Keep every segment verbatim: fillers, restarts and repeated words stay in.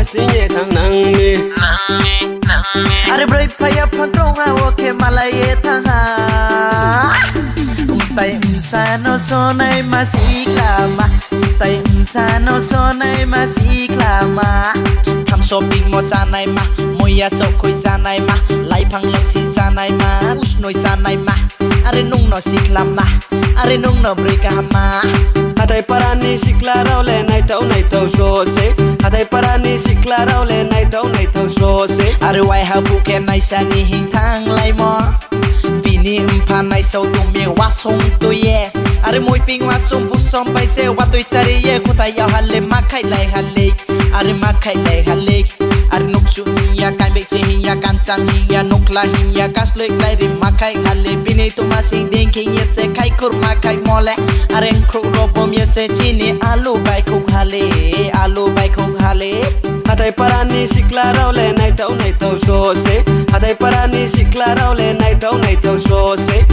Singye thang nangni. Are broi phaiya phan rong ha o khe malai ye thang ha. Umtai umsa no sonai ma sikla ma. Umtai umsa no sonai ma sikla ma. Thamso bingmo sanai ma. Moya chokhui sanai ma. Laiphang longsi sanai ma. Usnoi sanai ma. Are nungno sikla ma. Are nungno broi kaham ma. Hathai parani sikla rao le naithau naithau so se. Hathai parani sikla rao le naithau naithau so se. Are wai ha bukhe naisani hing thang laimo. Bini mpha naisau tumi wasung tuye. Are muiping wasung busom bai se watui chari ye kutai yau hale makhai lai hale. Are makhai lai hale. Ar nuksu hiya, kaibek se hiya, kanchang hiya, nukla hiya, kasloi klai ri makhai hale, bini tuma sing ding hiya se khai kur makhai mole, areng khuk robom ya se chini alu bai khuk hale, alu bai khuk hale. Hathai parani sikla rao le naithau naithau so se, hathai parani sikla rao le naithau naithau so se.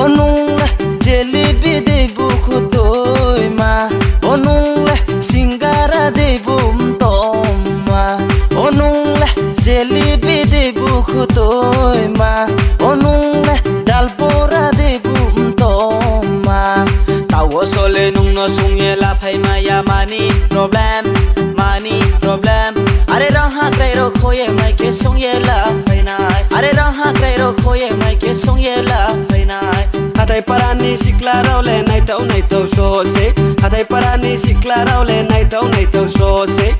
Onungle jelebi de bukhutoi ma, onungle singara de bumtom ma, onungle jelebi de bukhutoi ma, onungle dalbora de bumtom ma. Tawo sole nungno sungye la phai maya mani problem, mani problem. Are rong ha krai ro khoye mai ke sungye la phai nai. Are rong ha krai ro khoye mai ke sungye la phai nai. Hathai parani sikla rao le naithau naithau so se. Hathai parani sikla rao le naithau naithau so se.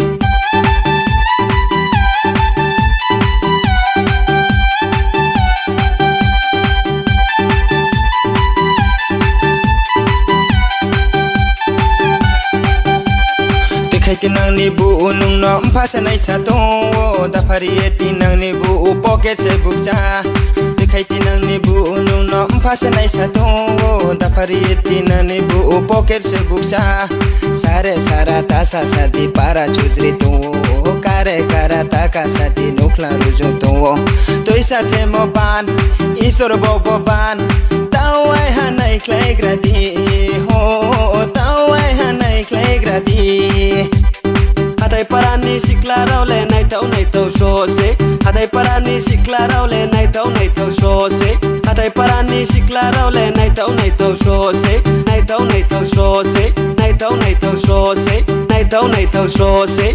Tikhai tinangni bu nungno mpha se naisa tongo, daphari ye tinangni bu pocket se bukcha. Tikhai tinangni bu nungno mpha se naisa tongo, daphari ye tinangni bu pocket se bukcha. Sare sara tasa sadi para chudri tongo, kare kara taka sadi nukla rujung tongo. Toisa themo ban, Isor Bhogoban, tawai hanai khlaigra di, ho, tawai hanai khlaigra di. Hathai parani sikla rao le naithau naithau so se. Hathai parani sikla rao le naithau naithau so se. Hathai parani sikla rao le naithau naithau so se. Naithau naithau so se. Naithau naithau so se. Naithau naithau so se.